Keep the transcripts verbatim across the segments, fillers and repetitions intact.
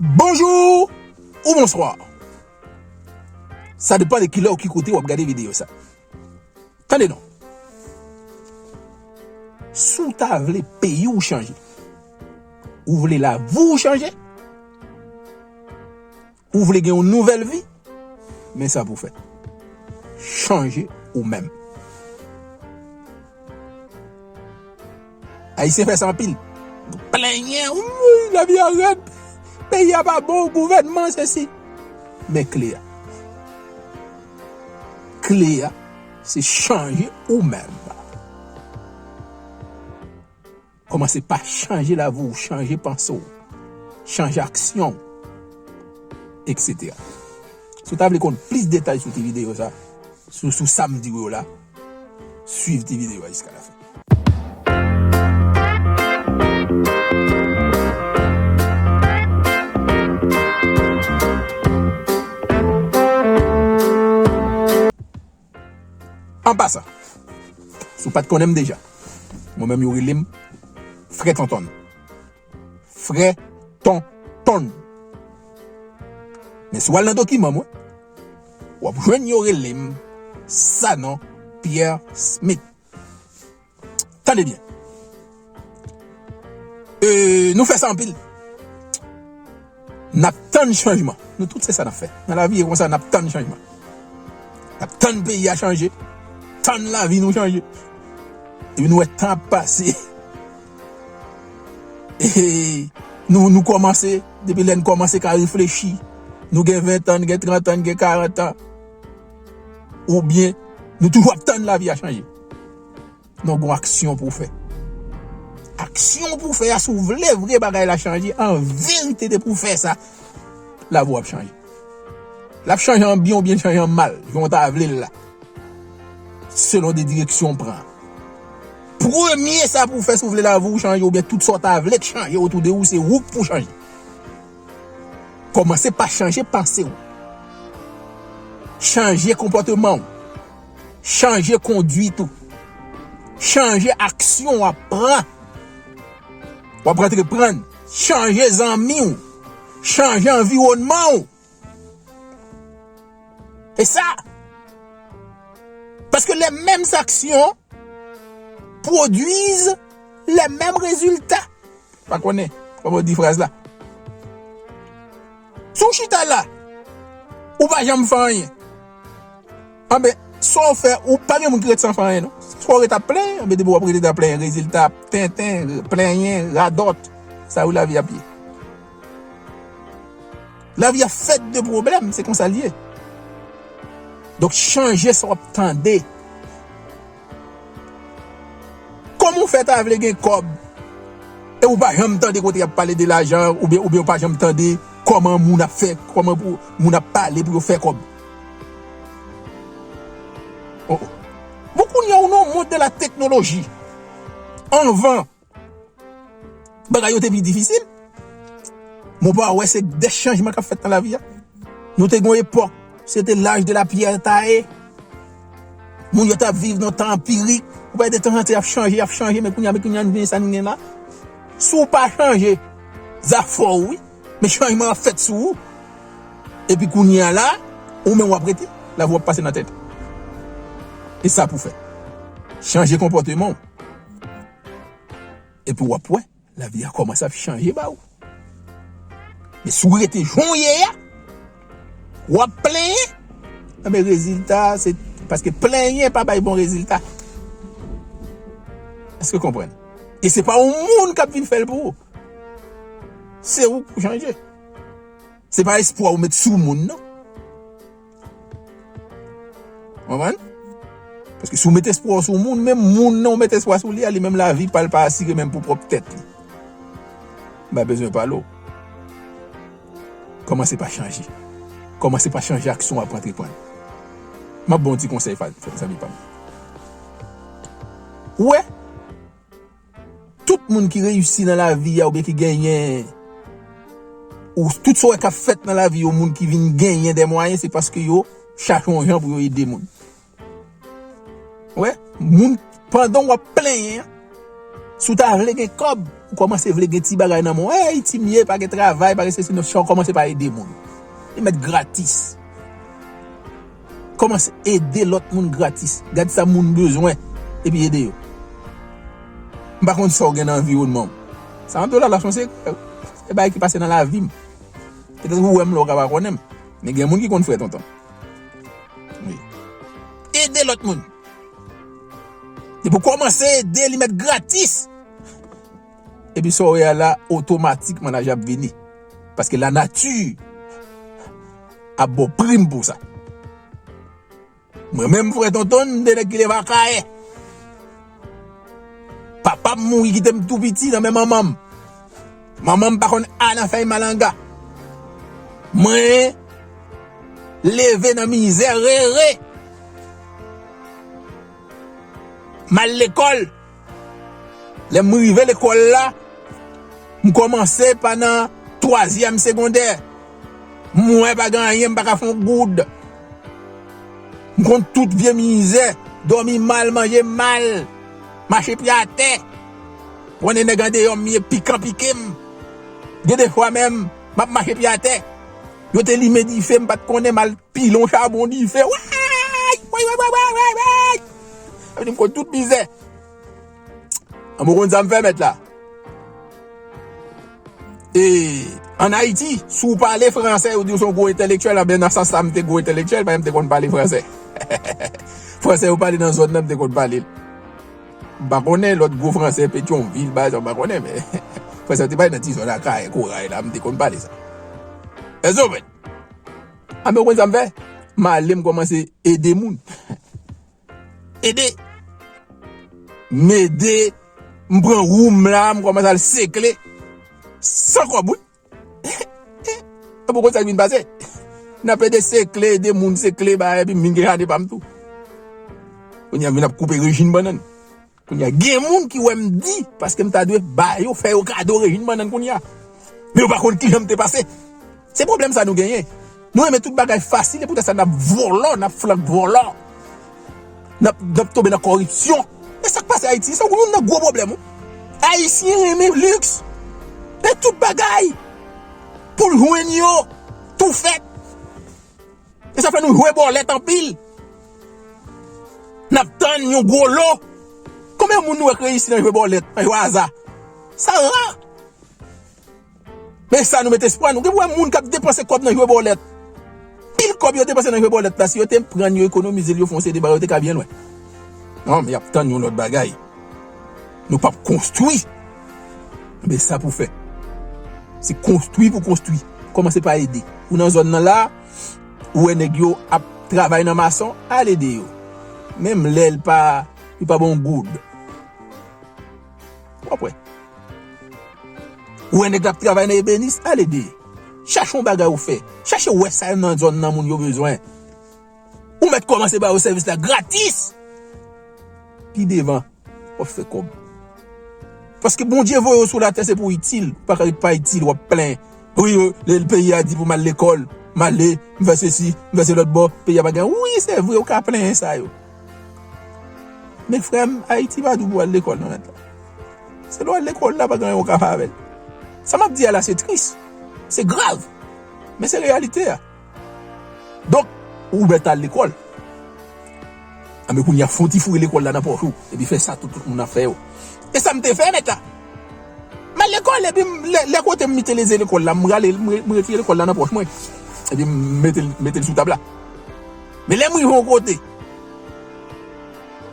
Bonjou ou bonswa. Sa depann de kilè ou ki kote w ap gade videyo sa. Tande non. Si w ta vle peyi w chanje, ou vle lavi w chanje, ou vle gen yon nouvèl vi, men sa pou w fè. Chanje ou menm. Ayisyen fè sa anpil. Plenyen, wi, lavi a rèd. Peyi a pa bon, gouvènman, sesi. Men kle a. Kle a, se chanje ou menm. Kòmanse pa chanje lavi w, chanje panse w, chanje aksyon w, etsetera. Si w ta vle konn plis detay sou ti videyo sa, sou, sou sa m di w yo la, swiv ti videyo a jiska lafen. An pasan, si w pa t konnen m deja, mwen menm yo rele m Frè Tontonn. Frè Tontonn. Men si w al nan dokiman mwen, w ap jwenn yo rele m Sanon Pierre Smith. Tande byen. E, nou fè sa anpil. N ap tann chanjman. Nou tout se sa n ap fè. Nan lavi, e konsa n ap tann chanjman. N ap tann peyi a chanje. Tann lavi nou chanje. Epi nou wè tan ap pase. E nou, nou kòmanse, depi lè n kòmanse ka reflechi. Nou gen ven tan, n gen trant an, n gen karant an. Oubyen, nou toujou ap tann lavi a chanje. Non, gon aksyon pou w fè. Aksyon pou w fè a, si w vle vre bagay la chanje, an verite, depi w fè sa, lavi w ap chanje. L ap chanje an byen oubyen l chanje an mal, jan w ta vle l la. Selon de direksyon w pran. Premye sa pou w fè, si w vle lavi w chanje oubyen tout sa w ta vle k chanje otou de ou, se ou k pou chanje. Kòmanse pa chanje panse w. Chanje konpòteman w. Chanje konduit ou. Chanje aksyon w ap pran. W ap antreprann. Chanje zanmi w. Chanje anviwònman w. E sa. Paske les mêmes actions produisent les mêmes résultats. Pa konnen kòman yo di fraz la. Si w chita la, ou pa janm fè anyen. Anben, sa w fè, ou pa gen moun ki ret san fè anyen, non. Swa w ret ap plenyen, anben, depi w ap rete ap plenyen, rezilta ap tenten, plenyen, radòt. Sa yo lavi ap ye. Lavi a fèt de pwoblèm, se konsa l ye. Donk, chanje sa w ap tande. Kòman w fè ta vle gen kòb, e ou pa janm tande kote y ap pale de lajan, oubyen, oubyen ou pa janm tande kòman moun ap fè, kòman pou, moun ap pale pou yo fè kòb? Oh, oh. Bon, kounye a, ou nan yon mond de la teknoloji. Anvan, bagay yo te pi difisil. Mon pa wè se de chanjman k ap fèt nan lavi a. Nou te gon epòk, se te laj de la pyè ta ye. Moun yo t ap viv nan tan anpirik. Ou pa de tan an tan y ap chanje, y ap chanje, men kounye a, men kounye a, nou gen sa nou gen la. Si w pa chanje, zafè w, wi. Men chanjman ap fèt sou ou. Epi kounye a la, ou menm w ap rete, lavi w ap pase nan tèt. E sa pou fè. Chanje konpòteman w. Epi w ap wè, lavi a kòmanse ap chanje ba ou. Men si w rete jan w ye a, w ap plenyen, enben rezilta a, se paske plenyen pa bay bon rezilta. Èske w konprann? E se pa yon moun k ap vin fè l pou ou. Se ou k pou chanje. Se pa espwa ou met sou moun, non. Konprann? Paske si w met espwa w sou moun, menm moun nan w met espwa sou li a, li menm lavi pa l pa asire menm pou pwòp tèt li. M pa bezwen pale w. Kòmanse pa chanje. Kòmanse pa chanje aksyon w ap antreprann. M ap ba w yon ti konsèy, fa-, fa-, zanmi pa m. Ou wè, tout moun ki reyisi nan lavi a oubyen ki genyen, ou tout sa w wè k ap fèt nan lavi yo, moun ki vin genyen de mwayen, se paske yo chache yon jan pou yo ede moun. Wè, moun, pandan w ap plenyen an, si w ta vle gen kòb, Ou kòmanse vle gen ti bagay nan men w. Hey, ti m ye, pa gen travay, pa gen sesi, non, chan, kòmanse pa ede moun. Li mèt gratis. Kòmanse ede lòt moun gratis. Gad sa moun bezwen, epi ede yo. M pa konn sa w gen nan anviwònman w. Sa m ap di w la, la, se yon sekrè. Se bagay ki pase nan lavi m. Petèt ou wè m la, ou ka pa konnen m. Men gen moun ki konn frè Tonton. Wi. Ede lòt moun. Depi w kòmanse ede, li mèt gratis. Epi sa w wè a la, otomatikman lajan ap vini. Paske lanati ap ba w prim pou sa. Mwen menm, frè Tonton, m te nèg ki leve Akayè. Papa m mouri kite m tou piti nan men manman m. Manman m pa konn a nan fèy malanga. Mwen leve nan mizè, rere. M al lekòl. Lè m rive lekòl la, m kòmanse pa nan twazyèm segondè. M wè pa gen anyen, m pa ka fè yon goud. M konn tout vye mizè, dòmi mal, manje mal, mache pye atè. Konnen nèg andeyò m ye, pikan pike m. Gen de fwa menm, m ap mache pye atè. Yo te limen dife, m pa t konnen, m al pile yon chabon dife. Way! Way, way, way, way, way, way! Sa vle di m konn tout mizè. An, ou konn sa m fè, mèt la? E, ann Ayiti, si w pale fransè, yo di w se yon gwo entèlektyèl, anben nan sans sa m te gwo entèlektyèl, paske m te konn pale fransè. Fransè yo pale nan zòn nan, m te konn pale l. M pa konnen lòt gwo fransè, Petyonvil, bagay sa, m pa konnen, men fransè yo te pale nan ti zòn Akayè, Koray la, m te konn pale sa. Èske w konprann? Anben, ou konn sa m fè? M ale, m kòmanse ede moun. Ede. M ede, m pran wou m la, m kòmanse al sekle. San kòb, wi. Anben, ou konn sa k vin pase? N ap ede sekle, ede moun sekle, bagay, epi m vin gen jaden pa m tou. Kounye a, m vin ap koupe rejim bannann. Kounye a, gen moun ki wè m di, paske m ta dwe ba yo, fè yo kado rejim bannann kounye a. Men yo pa konn kijan m te pase. Se pwoblèm sa nou genyen. Nou renmen tout bagay fasil, e poutèt sa n ap vòlò, n ap flank vòlò. N ap, n ap tonbe nan kòripsyon. E sa k pase Ayiti, se youn nan gwo pwoblèm, wi. Ayisyen renmen liks. E tout bagay pou l jwenn yo, tou fèt. E sa fè nou jwe bòlèt anpil. N ap tann yon gwo lo. Konbyen moun nou wè k reyisi nan jwe bòlèt, nan jwe aza? Sa ra. Men sa nou met espwa nou. Gen pou wè moun k ap depanse kòb nan jwe bòlèt. Pil kòb yo depanse nan jwe bòlèt la, si yo te pran yo ekonomize l, yo fè yon seri de bagay, yo te ka byen lwen. Non, men y ap tann yon lòt bagay. Nou p ap konstwi. Men sa pou fè. Se konstwi pou konstwi. Kòmanse pa ede. Ou nan zòn nan la, ou wè nèg yo ap travay nan mason, al ede yo. Menm lè l pa, li pa ba w goud. W ap wè. Ou wè nèg la ap travay nan ebenis, al ede. Chache yon bagay ou fè. Chache wè sa nan zòn nan moun yo bezwen. Ou mèt kòmanse ba yo sèvis la gratis. Pi devan, w ap fè kòb. Paske Bondye voye w sou latè, se pou w itil. Ou pa ka ret pa itil, w ap plenyen. Wi, yo, le, peyi a di pou m al lekòl, m ale, m fè sesi, m fè se lòt bò, peyi a pa gen. Wi, se vre, ou ka plenyen sa yo. Men frè m, Ayiti pa di w pou w al lekòl, non, mèt la. Se lè w al lekòl la, pa gen anyen ou ka fè avè l. Sa m ap di a la, se tris. Se grav. Men se reyalite a. Donk, ou mèt al lekòl. Anben kounye a, fè yon ti foure lekòl la nan pòch ou, epi fè sa tout, tout moun ap fè yo. E sa m te fè, mèt la. M al lekòl, epi m, lè, lè kote m itilize lekòl la, m rale, m re-, m retire lekòl la nan pòch mwen. Epi m mete l, mete l sou tab la. Men lè m rive yon kote,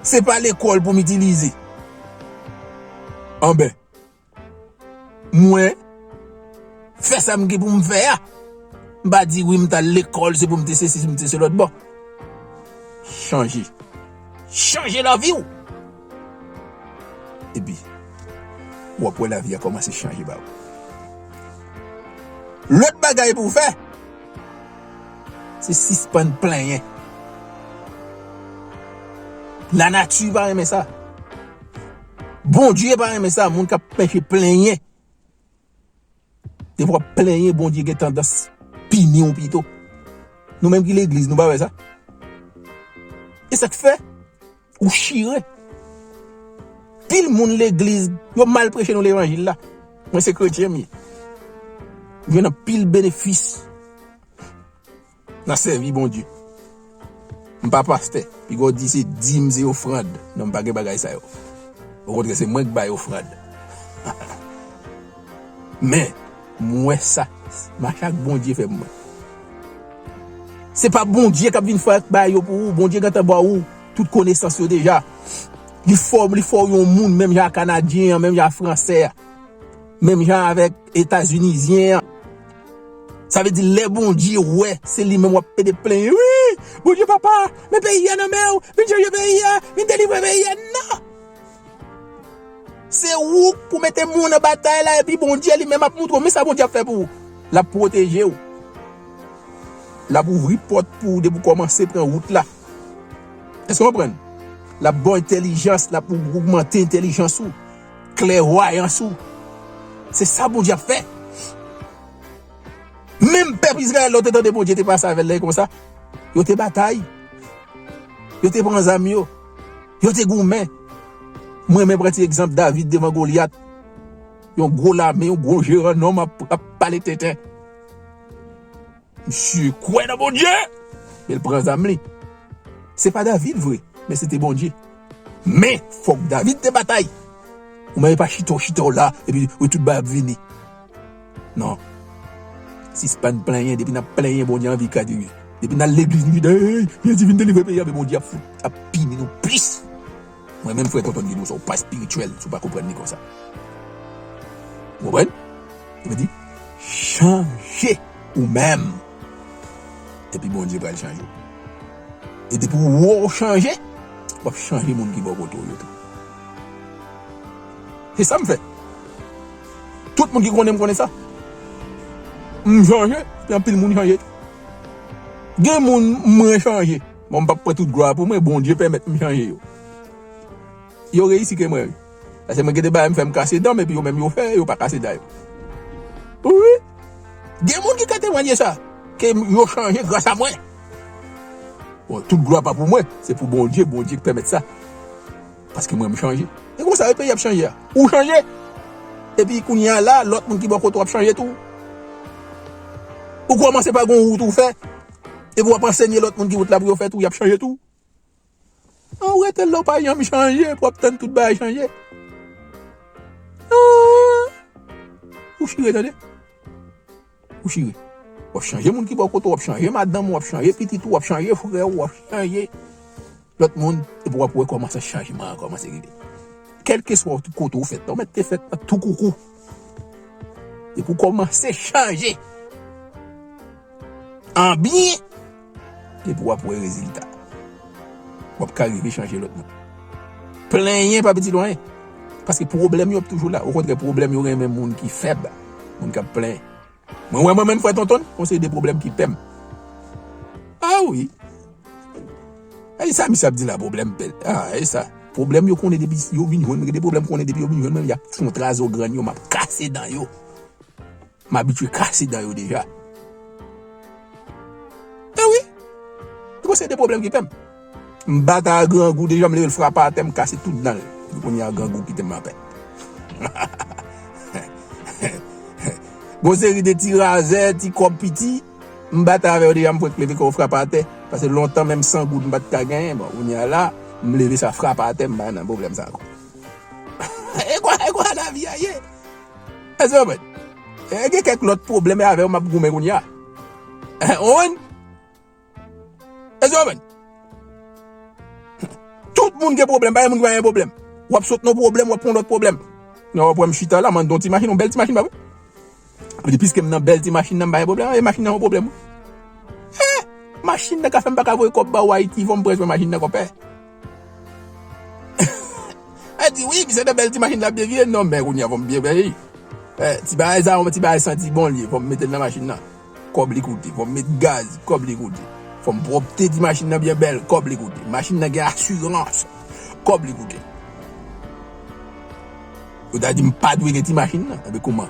se pa lekòl pou m itilize. Anben, mwen fè sa m gen pou m fè a. M pa di wi m t al lekòl, se pou m te sesi, m te se lòt bò. Chanje. Chanje lavi w. Epi, w ap wè lavi a kòmanse chanje ba ou. Lòt bagay pou w fè, se sispann plenyen. Lanati pa renmen sa. Bondye pa renmen sa, moun k ap pèche plenyen. Depi w ap plenyen, Bondye gen tandans pini w pito. Nou menm ki legliz, nou pa wè sa? E sa k fè, ou chire. Pil moun legliz, yo mal preche nou levanjil la. Mwen se kretyen m ye. M jwenn anpil benefis nan sèvi Bondye. M pa pastè. Piga w di se dim, se ofrann. Non, m pa gen bagay sa yo. Okontrè, se mwen k bay ofrann. Men, m wè sa. Mache ak Bondye fè pou mwen. Se pa Bondye k ap vin fè ak bagay yo pou ou. Bondye gentan ba ou tout konesans yo deja. Li fè w, li fè w yon moun menm jan a Kanadyen an, menm jan a Fransè a, menm jan avèk Etazinizyen an. Sa vle di lè Bondye wè, se li menm w ap pede plenyen. Wi, Bondye papa, men peyi a nan men w, vin chanje peyi a, vin delivre peyi a. Non! Se ou k pou mete mwen nan batay la, epi Bondye li menm ap moutre w men sa Bondye ap fè pou ou. L ap pwoteje w. L ap ouvri pòt pou ou depi w kòmanse pran wout la. Èske w konprann? L ap ba w entèlijans, l ap ogmante entèlijans ou, klèvwayans ou. Se sa Bondye ap fè. Menm pèp Izrayèl la, ou te tande Bondye te pase avè l la, e konsa, yo te batay. Yo te pran zam yo. Yo te goumen. Mwen menm pran ti egzanp David devan Golyat. Yon gwo lame, yon gwo jeran nonm ap, ap pale tenten. Misye kwè nan Bondye, men l pran zam li. Se pa David vre, men se te Bondye. Men, fòk David te batay. Ou menm pa chita w, chita w la, epi ou tout bagay ap vini. Non. Sispann plenyen, depi n ap plenyen, Bondye anvi kade wi. Depi n al legliz, nou di, "Hey, Jezi vin delivre peyi a," men Bondye ap fout, ap pini nou plis. Mwen menm, frè Tonton, m di nou sa, ou pa espirityèl si w pa konprann li konsa. Ou konprann? Sa vle di, chanje ou menm. Epi Bondye pral chanje w. E depi w wè w chanje, w ap chanje moun ki bò kote w yo tou. Se sa m fè. Tout moun ki konnen m konnen sa. M chanje, epi anpil moun chanje tou. Gen moun mwen chanje. Bon, m p ap pran tout glwa pou mwen, Bondye pèmèt m chanje yo. Yo reyisi ke mwen, wi. Paske mwen gen de bagay m fè, m kase dan m, epi yo menm yo fè, yo pa kase dan yo. Wi. Gen moun ki ka temwanye sa, ke yo chanje gras a mwen. Bon, tout glwa pa pou mwen, se pou Bondye, Bondye k pèmèt sa. Paske mwen, m chanje. E konsa, e peyi ap chanje a. Ou chanje. Epi kounye a la, lòt moun ki bò kote w ap chanje tou. Ou kòmanse pa gon wout ou fè. Epi w ap ansenye lòt moun ki wout la pou yo fè tou, y ap chanje tou. An ou rete la, w pa janm chanje, pou w ap tann tout bagay chanje. Ah! Ou chire, tande. Ou chire. W ap chanje moun ki bò kote w, w ap chanje madanm ou, w ap chanje pitit ou, w ap chanje frè ou, w ap chanje lòt moun, epi w ap wè kòman sa chanjman an kòmanse rive. Kèlkeswa kote ou fèt la, ou mèt te fèt la tou koukou. Epi w kòmanse chanje an byen, epi w ap wè rezilta. W ap ka rive chanje lòt moun. Plenyen pa pitit ou anyen. Paske pwoblèm yo ap toujou la. Okontrè, pwoblèm yo renmen moun ki fèb, moun k ap plenyen. Mwen wè mwen menm frè Tonton, yon seri de pwoblèm ki pè m. Ah wi. E sa misye ap di la, pwoblèm pè. Ah, e sa. Pwoblèm yo konnen depi yo vin jwenn mwen, gen de pwoblèm konnen depi yo vin jwenn mwen, y ap fè yon trazo grann yo, m ap kase dan yo. M abitye kase dan yo deja. E wi. Yon seri de pwoblèm ki pè m. M bat a grangou deja, m leve l frape atè, m kase tout dan l. Epi kounye a grangou kite m anpè. Gon seri de ti razè, ti kòb piti, m bat avè yo deja, m fenk leve kò frape atè. Paske lontan menm san goud m pa t ka genyen. Bon, kounye a la, m leve sa frape atè, m pa nan pwoblèm sa ankò. E kwa, e kwa lavi a ye? Èske w konprann? E gen kèk lòt pwoblèm e avè yo m ap goumen kounye a. Ou konprann? Èske w konprann? Tout moun gen pwoblèm, pa gen moun ki pa gen pwoblèm. W ap sot nan pwoblèm, w ap pran lòt pwoblèm. Nan w ap wè m chita la, m anndan yon ti machin, yon bèl ti machin, pa vre? Li di, piske m nan bèl ti machin nan, m pa gen pwoblèm. E machin nan yon pwoblèm, wi. Eh! Machin nan ka fè m pa ka voye kòb ba w Ayiti, fò m pran swen machin nan, konpè. A di, wi, misye nan bèl ti machin la byen vye, non, men kounye a fò m byen peye. Eh, ti bagay sa, yon ti bagay santi bon li ye, fò m mete l nan machin nan. Kòb li koute. Fò m met gaz, kòb li koute. Fò m pwòpte ti machin nan byen bèl, kòb li koute. Machin nan gen asirans, kòb li koute. Yo ta di m pa dwe gen ti machin nan. Enben kouman?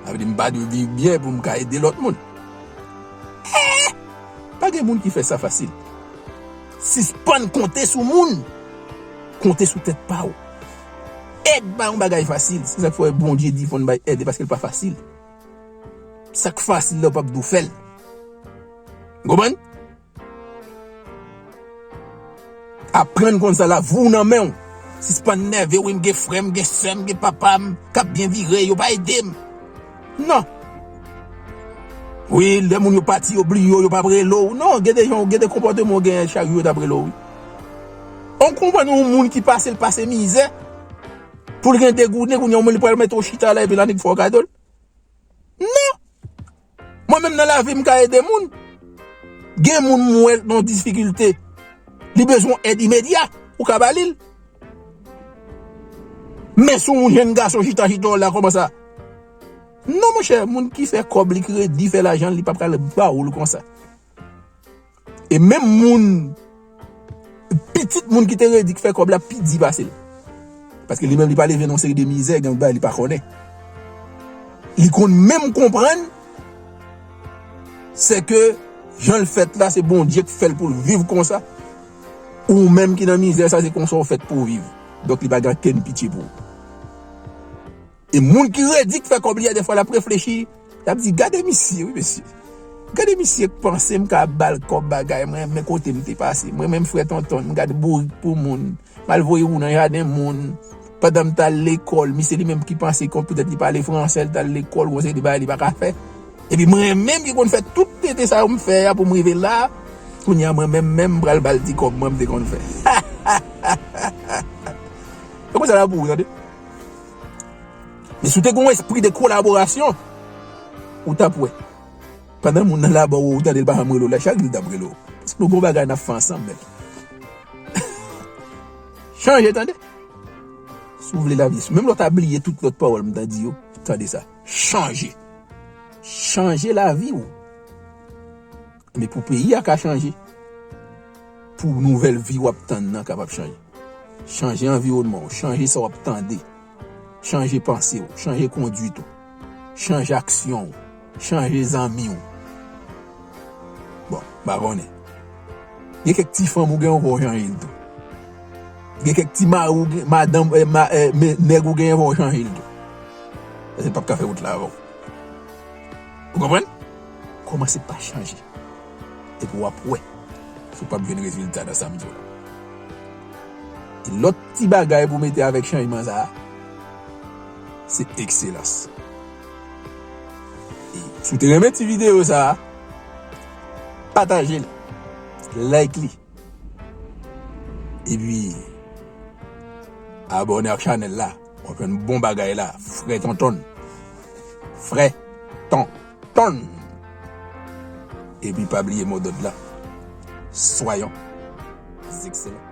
Sa vle di m pa dwe viv byen pou m ka ede lòt moun. Eh! Pa gen moun ki fè sa fasil. Sispann konte sou moun. Konte sou tèt pa w. Èd pa yon bagay fasil. Se sa k fè Bondye di fò n bay èd, e paske l pa fasil. Sa k fasil la, w p ap dou fè l. Ou konprann? Aprann konn sa, lavi w nan men w. Sispann nève w, wi, m gen frè m, gen sè m, gen papa m k ap byen vire, yo pa ede m. Non. Wi, lè moun yo pati, yo bliye w, yo p ap rele w. Non, gen de jan, gen de konpòteman w genyen chak jou yo t ap rele w, wi. On konprann yon moun ki pase, l pase mizè, pou l gen degouden, kounye a, yon moun li pral mete w chita la, epi la, nèg fè w kado l. Non! Mwen menm nan lavi m ka ede moun. Gen moun m wè nan difikilte. Li bezwen èd imedya. Ou ka ba li l. Men si yon jenn gason chita chita w la kòman sa? Non, monchè, moun ki fè kòb li, ki redi fè lajan l, li pa pral ba w l konsa. E menm moun, pitit moun ki te redi k fè kòb la pi di pase l. Paske li menm li pa leve nan seri de mizè, gen bagay li pa konnen. Li konn menm konprann, se ke jan l fèt la, se Bondye k fè l pou l viv konsa. Ou menm ki nan mizè sa, se konsa w fèt pou w viv. Donk li pa gen ankenn pitye pou ou. E moun ki redi k fè kòb li a, defwa l ap reflechi, l ap di, "Gade misye, wi, mesye. Gade misye k panse m ka ba l kòb bagay, mwen, men kote m te pase. Mwen menm frè Tonton, m gade bourik pou moun. M al voye wou nan jaden moun. Pandan m t al lekòl, misye li menm ki panse ke petèt li pale fransè, l t al lekòl, gon seri de bagay li pa ka fè. Epi mwen menm ki konn fè tout tenten sa yo m fè a pou m rive la, kounye a mwen menm, menm m pral ba l ti kòb mwen m te konn fè." E konsa l ap pou ou, tande. Men si w te gen yon espri de kolaborasyon, ou t ap wè. Pandan moun nan la ba w, ou tande l pa janm rele w la, chak jou l t ap rele w. Paske nou gen yon bagay n ap fè ansanm, men. Chanje, tande. Si w vle lavi, menm lè w ta bliye tout lòt pawòl m ta di yo, tande sa. Chanje. Chanje lavi w. Men pou peyi a ka chanje, pou nouvèl vi w ap tann nan kapab chanje. Chanje anviwònman w, chanje sa w ap tande, chanje panse w, chanje kondwit ou, chanje aksyon w, chanje zanmi w. Bon, m pa konnen. Gen kèk ti fanm ou gen ankò w chanje l tou. Gen kèk ti mari w gen, madanm, eh, ma, eh, men, nèg ou gen ankò w chanje l tou. Paske l p ap ka fè wout la avè w. Ou konprann? Kòmanse pa chanje. Epi w ap wè si w p ap jwenn rezilta nan sa m di w la. E lòt ti bagay pou mete avèk chanjman sa a, se ekselans. E si w te renmen ti videyo sa a, pataje l, like li. Epi, abòne ak chanèl la. W ap jwenn bon bagay la. Frè Tonton. Frè Tonton. Epi pa bliye modòd la. Soyons excellents.